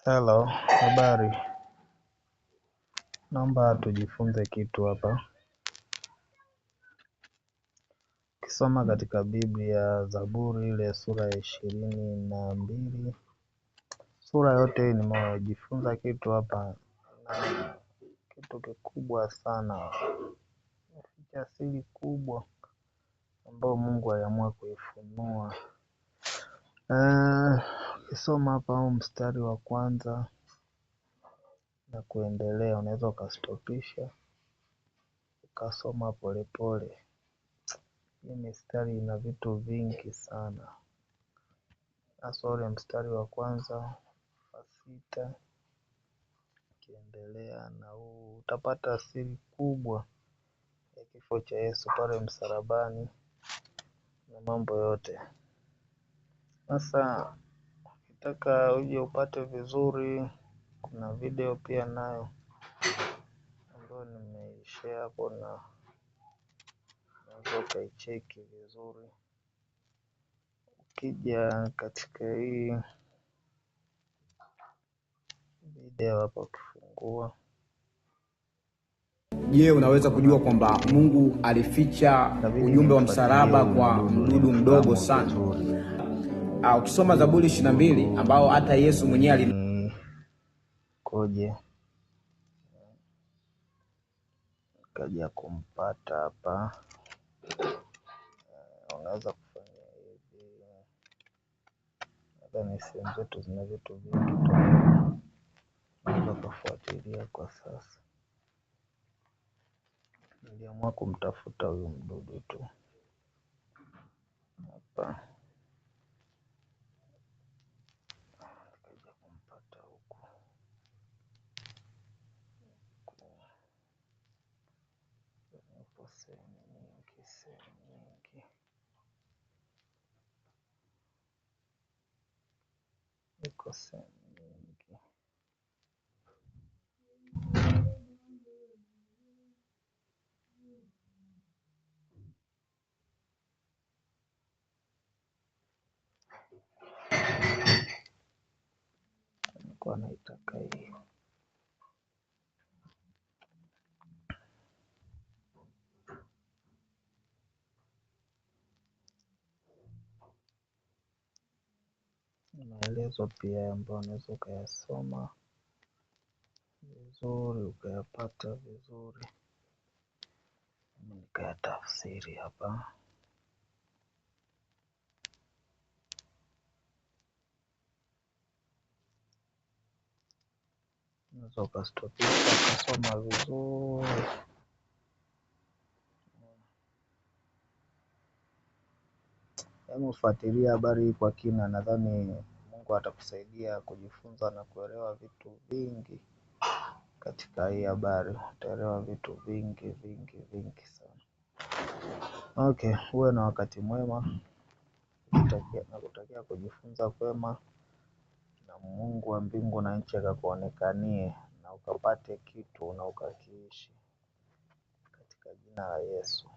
Hello, habari. Naomba tujifunze kitu hapa. Ukisoma katika Biblia Zaburi ile sura ya 22, sura yote nimejifunza kitu hapa, na kitu kikubwa sana, asili kubwa ambayo Mungu aliamua kuifunua. Ukisoma hapa huu mstari wa kwanza na kuendelea, unaweza ukastopisha ukasoma polepole. Hii mistari ina vitu vingi sana, hasa ule mstari wa kwanza wa 6 ukiendelea na huu utapata siri kubwa ya kifo cha Yesu pale msalabani na mambo yote. Sasa ukitaka uje upate vizuri, kuna video pia nayo ambayo nimeishare hapo na unaweza ukaicheki vizuri. Ukija katika hii video hapa ukifungua. Je, unaweza kujua kwamba Mungu alificha ujumbe wa msalaba kwa mdudu mdogo sana? Ukisoma Zaburi 22 ambao hata Yesu mwenyewe koje kaja kumpata hapa. Unaweza kufanya hivi. Nadhani sehemu zetu zina vitu vingi tu. Unaweza kufuatilia kwa sasa. Niliamua kumtafuta huyu mdudu tu hapa. Nikaja kumpata huku. Nipo sehemu nyingi, sehemu nyingi. Niko sehemu nyingi. Nilikuwa naitaka hii. Maelezo pia ambayo unaweza ukayasoma vizuri ukayapata vizuri. Nikayatafsiri hapa. Unaweza ukastopisha ukasoma vizuri. Hebu fuatilia habari hii kwa kina, nadhani Mungu atakusaidia kujifunza na kuelewa vitu vingi katika hii habari. Utaelewa vitu vingi vingi vingi sana. Okay, uwe na wakati mwema. Nakutakia kujifunza kwema, na Mungu wa mbingu na nchi akakuonekanie na ukapate kitu na ukakiishi katika jina la Yesu.